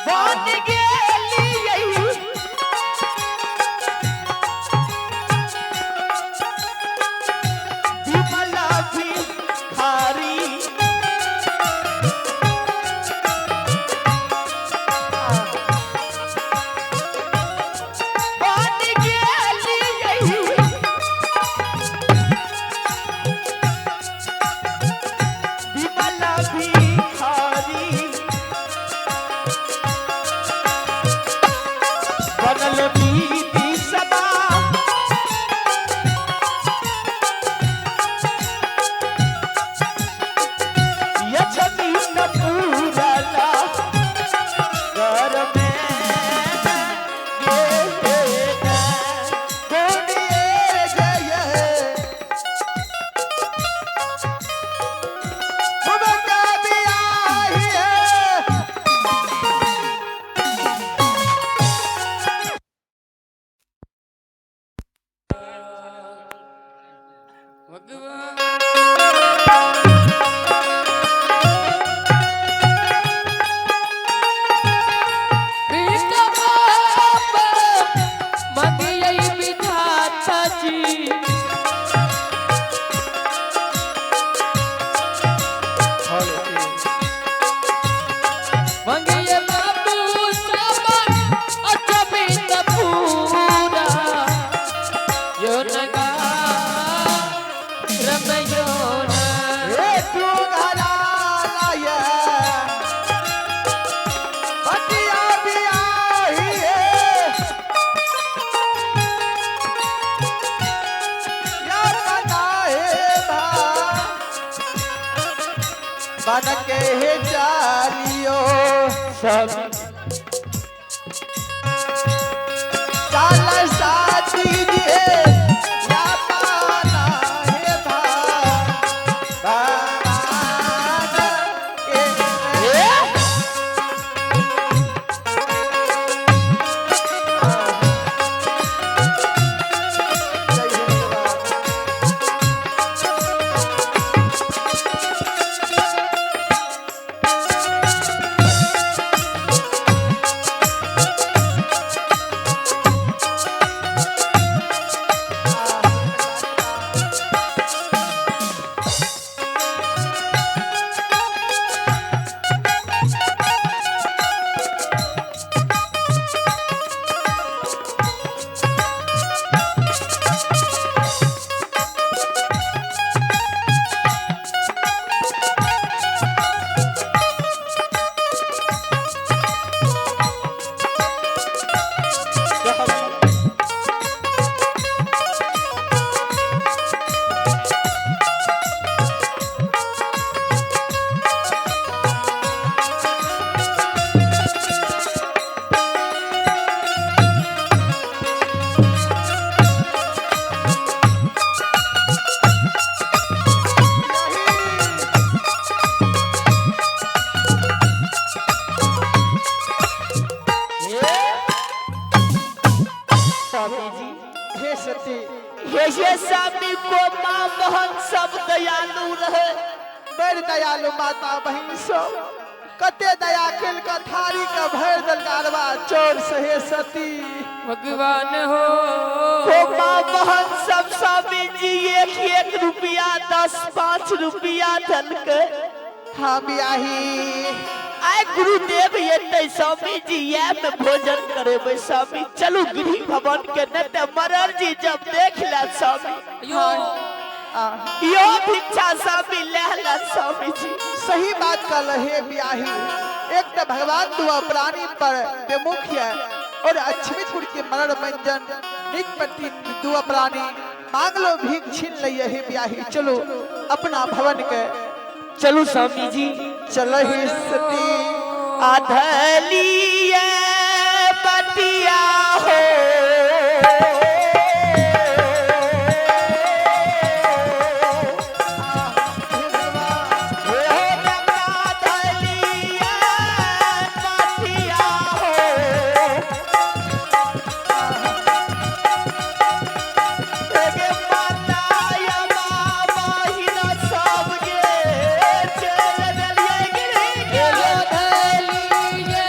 बन गेलियै विमला भिखारी। बन गेलियै विमला भिखारी। बनल बीती सदा यछनी न पूरला घर में गे गोड़िए जय सुबह बियाही है। विधाता जी। मंगिए बाबू सामा अचबित पूरा यो नगा रमयो ना। हे तू घराना ये, बटिया बियाही है। या बनाए भा, बन के हे चालियो सब चाल साथी जे या पाना हे भा, बान के ए जय हे भगवान। स्वामी जी, हे सती, हे हे स्वामी को माँ बहन सब दयालु रहे। बड़ दयालु माता बहिन सब कते दया खेल के थारी के भर दल अरवा चोर से। हे सती, भगवान हो को माँ बहन सब स्वामी जी एक एक रुपया 10-5 रुपया धन के। हाँ बियाही। आय गुरुदेव ये स्वामी जी ये में भोजन करेबै स्वामी, चलू गृह भवन के न ते मरर जी जब देख ले स्वामी यो यो भिक्षा स्वामी ले ले स्वामी जी। सही बात कर हे बियाही। एक तो भगवान दुआ प्राणी पर विमुख है और अक्षमितपुर के मरण मंजन निज प्रति दुआ प्राणी मांग लो भीख छीन लिये। हे बियाही, चलो अपना भवन के चलू स्वामी जी। चल ही सती। आधलिए बतिया हो धलिए।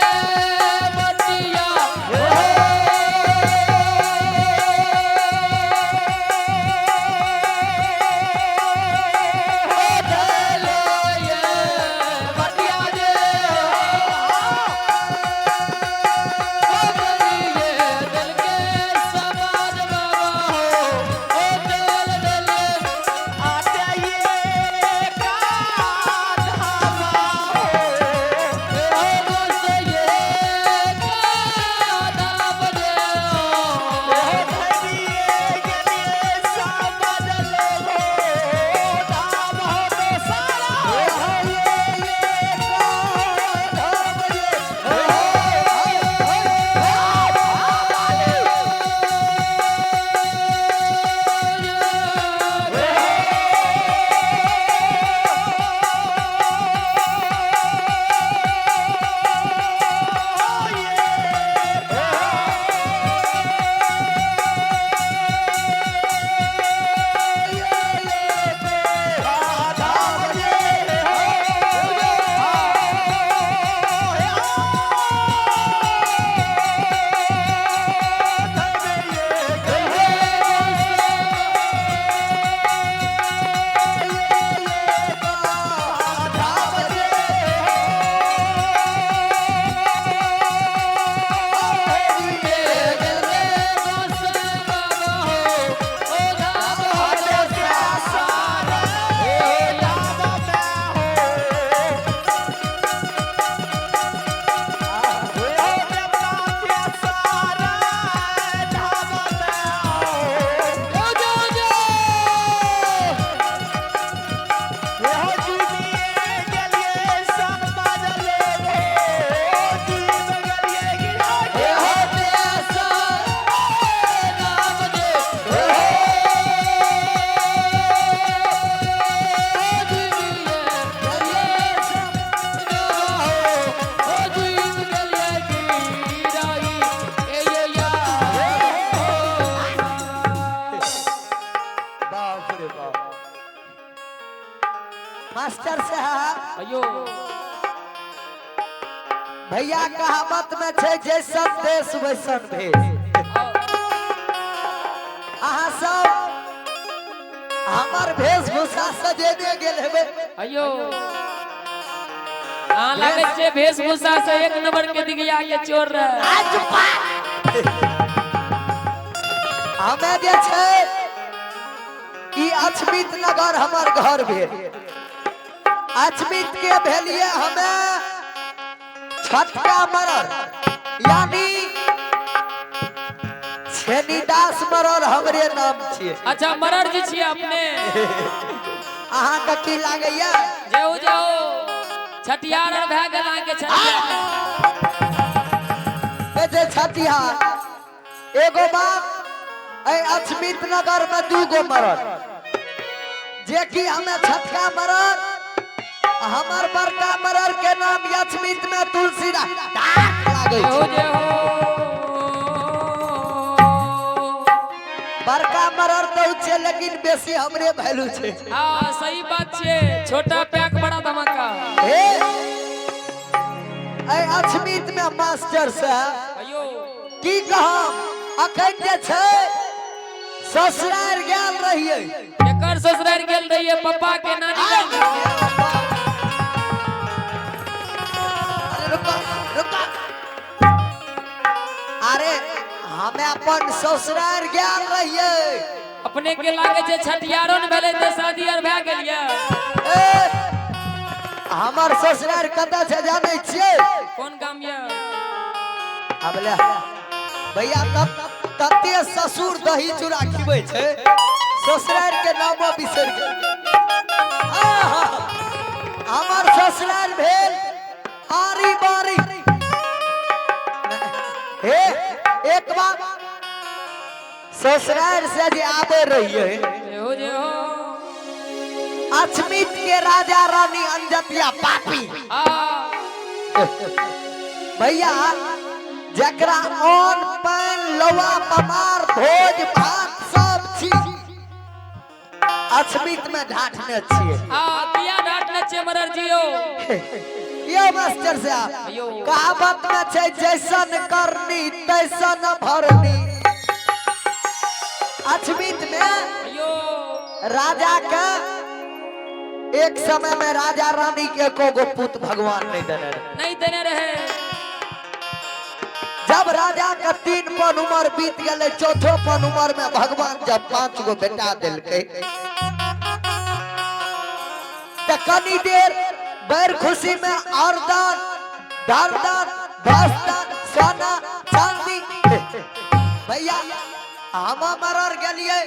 भैया कहावत में छै जैसन देश वैसन भेष। अहाँ सब हमर वेशभूषा सजेने गेल हेबै। अयो अहाँ लागै छै वेशभूषा से एक नंबर के दिगिया के चोर रहे। हमे जे छै ई अछमित नगर हमर घर भेल। अछमित के भेलिए हमे छठका मरर, यानी छेनीदास मरर हमरे नाम छियै। अच्छा मरर जी छियै अपने। अहाँके की लागैया? जाओ जाओ छठियार आर भए गेल अहाँके छठियार। ए जे छठियार एगो बात, ए अछमित नगर में दू गो मरर, जे कि हमें छठका मरर, हमर बड़का मरर के नाम अछमित में तुलसी लागै जय हो छै। जय हो। बड़का मरर तऽ छै लेकिन बेसी हमरे वैल्यू छै। हाँ सही बात छे, छोटा पैक बड़ा धमाका। हे ए अछमित में मास्टर साहब अयो की कहम, अखन जे छै ससुरार गेल रहियै। एकर ससुरार गेल रहियै? पप्पा के नानी के? अरे रुको रुको, अरे हमे अपन ससुरार गेल रहियै। अपने के लागे छै छठियारो ने भेलै तऽ शादी आर भए गेलियै। ए हमर ससुरार कतऽ छै जानै छियै? कोन गाम यऽ? अब ले भैया, तब तते ससुर दही चूड़ा खिबै छै, ससुरार के नामो बिसरि गेल। आहा, हमर ससुरार भेल आरी बारी। हे एक बार ससुरार से जे आबे रहिए जय हो जय हो। अछमित के राजा रानी अंजतिया पापी। हाँ भैया जकरा अन्न पानि लौआ पमार भोज भात सब चीज अछमित में ढाठने छियै। हाँ किया डांटने छे मरर जी यो? यो मास्टर साहब, अयो। कहावत में छै जैसन करनी तैसन भरनी। अछमित में अयो राजा के एक समय में राजा रानी के एको गो पुत भगवान नहीं देने रहे। नहीं देने रहे। जब राजा के 3 पन उम्र बीत गए, चौथो पन उम्र में भगवान जब 5 गो बेटा दिलकै त कनी देर बैर खुशी में औरदान दारदान बसदान सोना चांदी। भैया हम मरर गेलिए,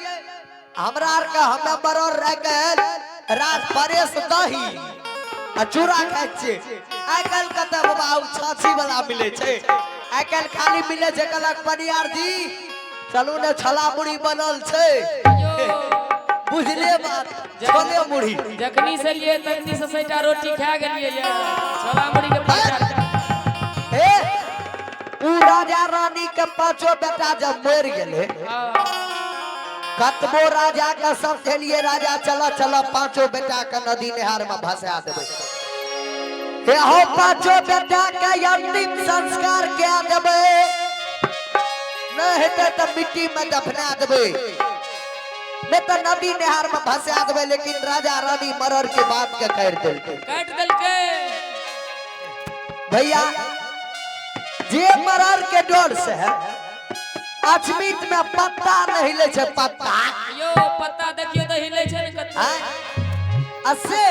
हमरा आर के हमे मरर रह के राज परेश दही आ चूड़ा खाइ छियै। आइ काल्हि कतऽ बाबा ओ छाछी वाला मिलै छै? आइ काल्हि खाली मिलै छै कहलक पनियार जी चलू ने छोला मुढ़ी बनल छै। अयो बुझले बात, छोले मुढ़ी। जखनी से लिए तखनी से सैटा रोटी खा गेलिए ये छोला मुड़ी के पैसा। हे ऊ राजा रानी के पांचों बेटा जब मर गेले, हाँ कतबो राजा के समझेलिए राजा चला चला पांचों बेटा के नदी नहर में भसा देबै, हे हो पांचों बेटा के अंतिम संस्कार क्या देबै, नहीं हेतै तऽ मिट्टी में दफना देबै, नहीं तऽ नदी नहर में भसा देबै। लेकिन राजा रानी मरर के बात के कर देलकै, काट देलकै। भैया जे मरर के डर से अछमित में पत्ता नहीं लै छै, पत्ता। अयो पत्ता देखियो तऽ हिले छै ने कते। आँय? आ से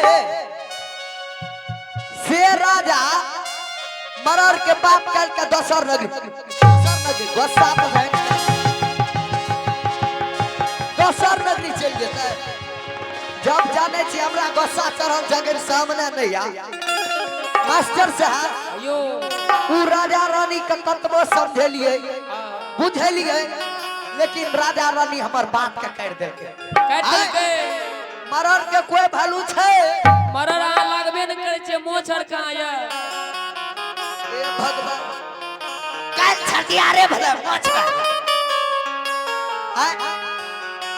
राजा मरर के बाप कल के दोसर नगरी, दोसर नगरी गुस्सा में है, दोसर नगरी चलि जेतै। जब जाने छी हमरा गुस्सा चढ़ल जगह सामने नहीं आ मास्टर साहब। अयो ऊ राजा रानी के कतबो समझेलिए बुझेलिए, लेकिन राजा रानी हमर बात के कर देलकै, काट देलकै। मरर के कोई वैल्यू छै? मरर अहाँ लागबे ने करै छै, मोछ आर कहाँ यऽ? हे भगवान, काल्हि छठियारे भेलै माछ खा। आय,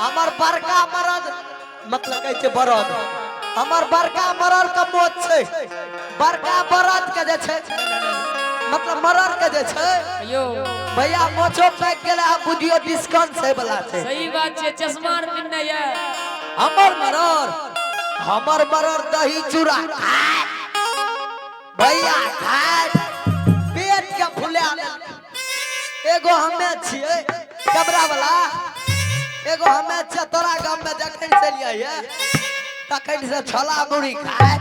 हमर बड़का मरद मतलब कहै छै बरद, हमर बड़का मरद के मोछ छै, बड़का बरद के जे छै मतलब मरर के जे छै यो भैया मोछो पैक गेलै आब बुझियो डिस्काउंट छै वाला छै। सही बात छै, चश्मा आर पिन्ने ये। हमर मरर, हमर मरर दही चूड़ा खाय भैया खाय पेट के फुला। एगो हमे छियै कमरा वाला, एगो हमे छियै तोरा गाम में जखन से लियै तखन से छोला मुड़ी खाय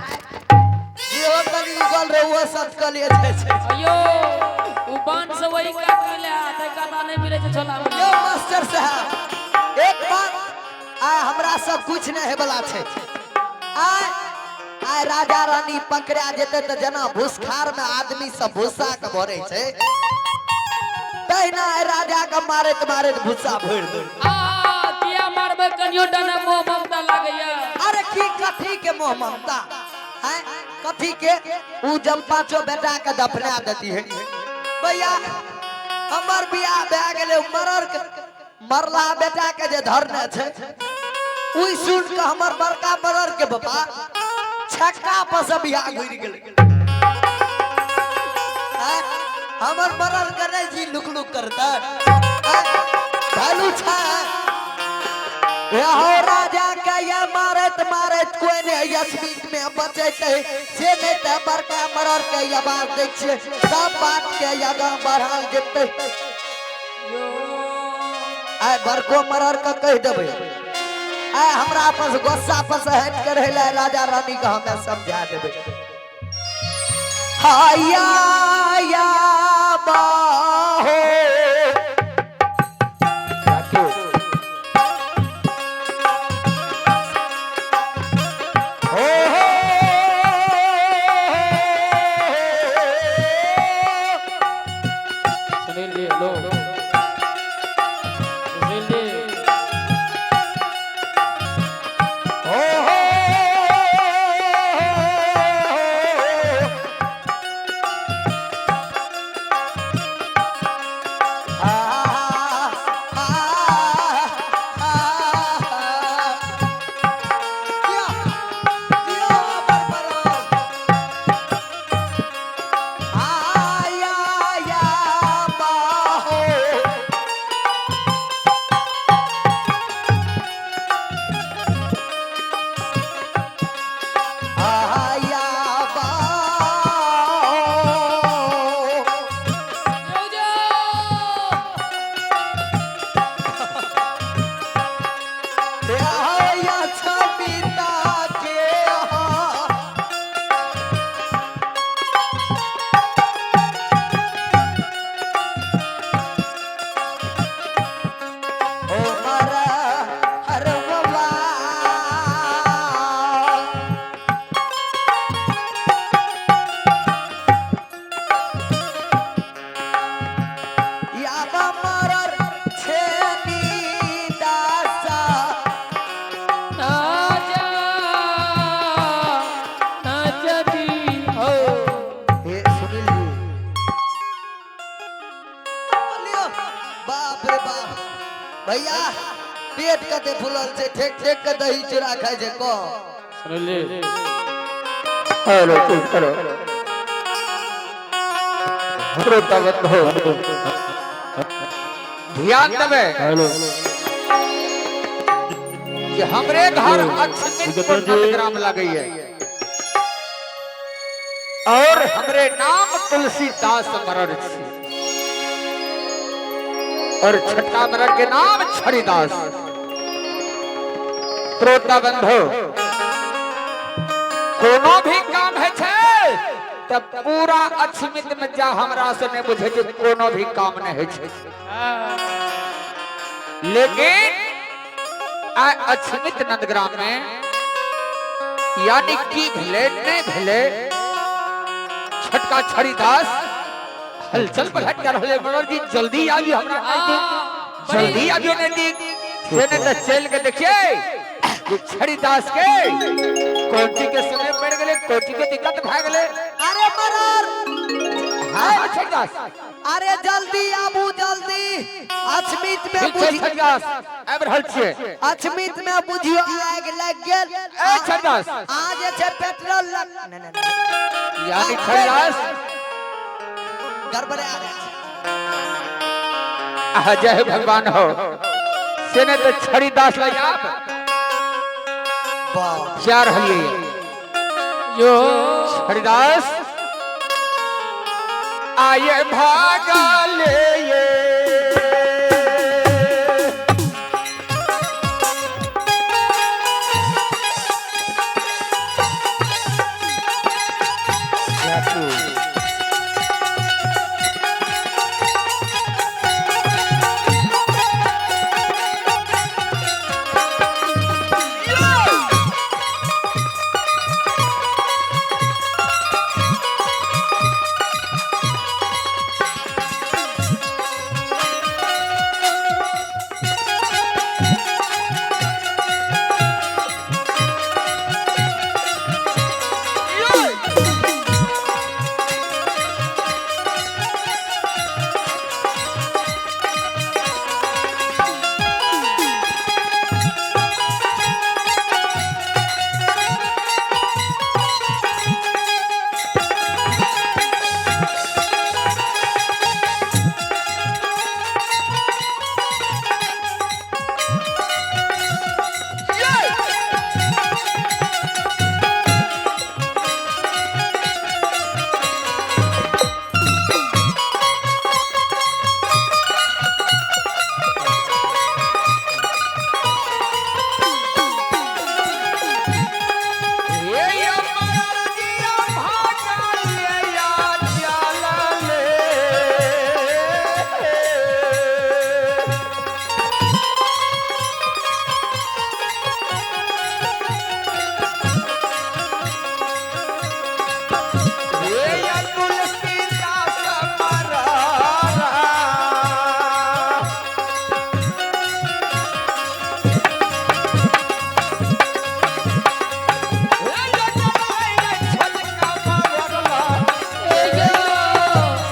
जेहो तनी उगल रहे वो सब कलिए छै छै। अयो उ बान से वही काट मिले है, तै काटा नहीं मिले छै छोला मुड़ी। यो मास्टर साहब एक बात आ हमरा सब कुछ नहीं हेबला छै। आय आय राजा रानी पकड़ा जेते त जना भूसखार में आदमी सब भूसा के भरे छै तहिना आय राजा के मारैत मारैत भूसा भरि दे। आ किया मारबै कनियो डने मोह ममता लागैया। अरे की कथी के मोह ममता है, कथी के? उ जब पांचों बेटा के दफना देती है भैया हमर बियाह भए गेलै मरर के मरला बेटा के जे धरने छै उई सुन के हमर बड़का मरर के बापा छक्का पर से बियाह घुरि गेलै। हमर मरर के नहीं जी लुक लुक करता भैलू छै। हो राजा के ये मारत मारत कोई नहीं यशमीत में बचैत है से नहीं त बड़का मरर के आवाज दै छियै सब बात के आगाँ बढ़ाल जेतै। आइ बड़को मरर के कहि देबै आइ हमरा पास गुस्सा पर से हटि के रहै लए राजा रानी के हमे समझा देबै। हाया या बाहो हो हो। सुनील जी लो, सुनील जी हो हो। आ आ आ या या बरबरा आया या बाहो आया बाहो। यो जो आया छबिता के हा। ओ मरा हर बाबा। याबा मरर छेनी दासा। नाचा नाचती हो। हे सुनील जी लियो। बाप रे बाप भैया पेट कते फूलल छै, ठेक ठेक के दही चूड़ा खाइ छै को। सुनील जी हेलो हेलो श्रोता बंधु ध्यान देबै कि हमरे घर अक्षमित नंदग्राम लगैये और हमरे नाम तुलसीदास मरर छी और छठा मरर के नाम छड़ीदास। श्रोता बंधु कोनो भी काम है छै त पूरा अक्षमित में जा हमरा से नहीं बुझे छै कोनो भी काम नहीं है छै। लेकिन आ अक्षमित नंदग्राम में यानी की भेले नहीं भेले छटका छड़ीदास हलचल पर हट रहले मनोज जी जल्दी आबी हमरा नजदीक, जल्दी आबियो नजदीक से नहीं त चल के देखिए जे छड़ीदास के कोची के समय पड़ गेले, कोची के दिक्कत भए गेले। अरे मरर हाँ हाँ, छड़ीदास अरे जल्दी आबू जल्दी अक्षमित में ठीक छै बुझी छड़ीदास आबि रहल छियै। अक्षमित में बुझियो आगि लागि गेल। ए छड़ीदास आ जे छै पेट्रोल लग नहीं, नहीं, नहीं। यानी छड़ीदास गड़बड़ा जाइ छै। आह, जय भगवान हो से ने तो छड़ी दास लाई आप बाप जा रही है यो हरिदास आये भागा ले ये ये अमर भागा ले या जाला ले। ये या तुलसीदास मरारा।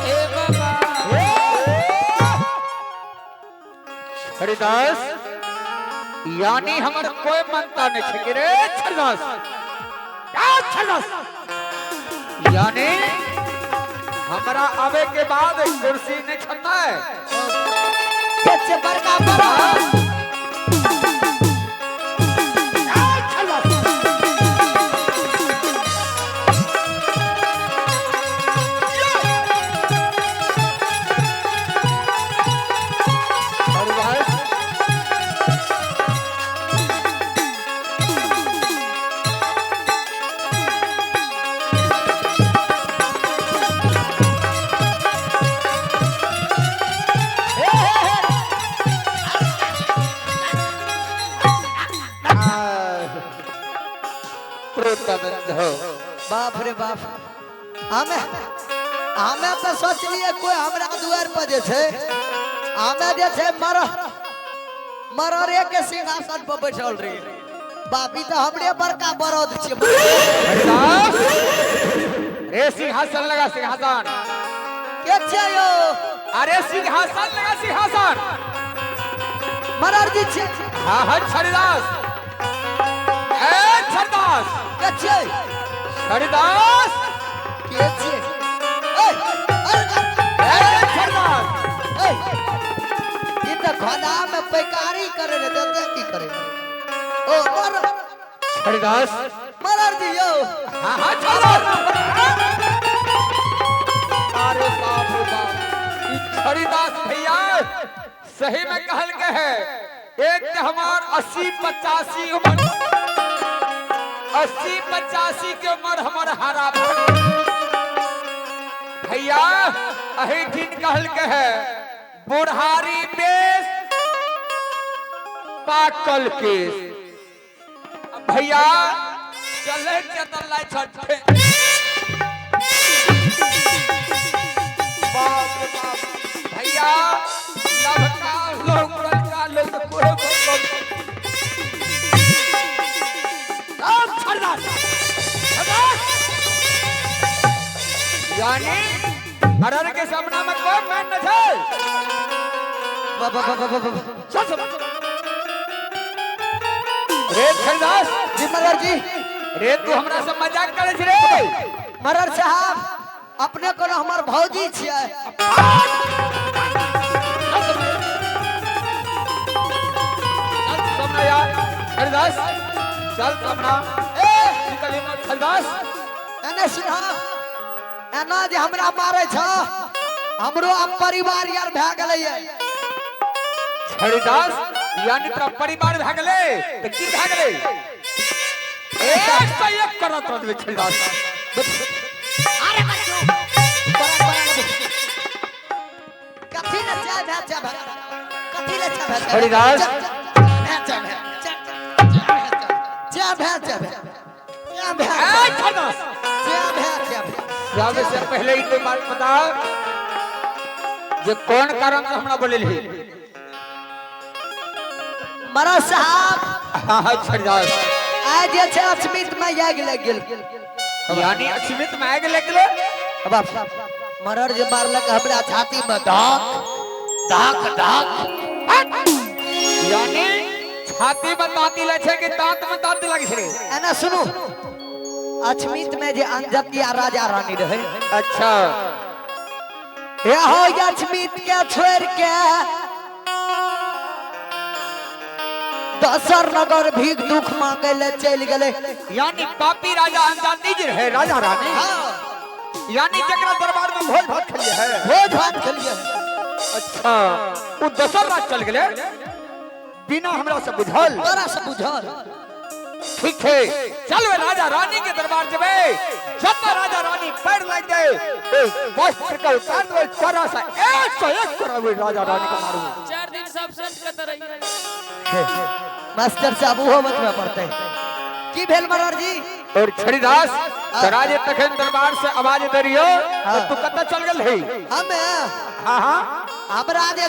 ए बाबा हरिदास यानी हमर कोई मनता नहीं छे रे हरिदास आ हरिदास यानी हमरा आवे के बाद कुर्सी नहीं छनता है। के छै बड़का बड़ा आ हरिदास हरिदास प्रोतबंध बाप रे बाप। हमें हमें तो सोचलिए कोई हमरा दुआर पर जे छै हमें जे छै मर मररे के सिंहासन पर बैठल रही। बापी तो हमरे बड़का बरद छै। हरिदास रे सिंहासन लगा सिंहासन के छै यो? अरे सिंहासन लगा सिंहासन। मरर जी छै। हाँ हाँ हरिदास ए हरिदास के छै? हरिदास के छै? ए अरे ए हरिदास ए ई त खदा में पैकारी करे रे त की करे? ओ मर हरिदास मरर जी यो। हाँ हाँ हरिदास अरे बाप रे बाप ई हरिदास भैया सही में कहल के है एक ते हमार 80 85 उम्र 80 85 के उम्र हमर हरा भैया अही दिन कहल के है बुढ़ारी बेस पाकल केस। भैया चले चतल लाई छठे बाप रे बाप भैया लभका लोग लड़का लोग कोई बोल राम छड़दास यानी मरर के सामना में कोई मैन न छे। बाबा बाबा बाबा चल सब रे छड़दास जी मरर जी। रे तू हमरा से मजाक करे छी रे मरर साहब अपने कोनो हमर भौजी छियै। चल सामना यार हरिदास, चल सामना। ए निकलिए हरिदास। एने सुना, एना जे हमरा मारै छ, हमरो अब परिवार यार भए गेलै। हरिदास यानी तोरा परिवार भए गेलै त की भए गेलै? एक से एक करत रहबै हरिदास। अरे बच्चो, बड़ा बड़ा कथी ले चाय भए चाय भए, कथी ले चाय भए? हरिदास। चाय भए चाय भए चाय भए चाय भए चाय भए ए हरिदास, चाय भए चाय भए। जावे से पहले ही तो बात बता जे कौन कारण से हमरा बोलेलही? मरा साहब। हाँ हाँ हरिदास, आइ जे छै अछमित में आगि लागि गेल। यानी अछमित में आगि लागि गेलै? बाप मरर जे मारलक हमरा छाती में धक धक धक। यानी छाती में तांती लै छै कि दांत में तांती लागै छै? एना सुनू, अछमित में जे अंजतिया राजा रानी रहे। अच्छा। हे हो अछमित के छोड़ के दोसर नगर भीख दुख मांगे ले चलि गेलै। यानी पापी राजा अंजाती जे रहे राजा रानी, यानी जकरा दरबार में भोज भात खेलिए है, भोज भात खेलिए। अच्छा, वो दोसर राज चल गेलै बिना हमरा से बुझल। तोरा से बुझल। ठीक है, चल वे राजा रानी के दरबार जबे, जब राजा रानी पैर लग जाए वस्त्र का उतार दे, चरा सा 101 करावे राजा रानी का मारू। 4 दिन सब संत कत रही। मास्टर साहब ओहो बतबे पड़तै। की भेल मरर जी? और छड़ीदास तोरा जे तखन दरबार से आवाज दे रहियो तो तू कतऽ चल गेल है? हमे हाँ हाँ हमरा जे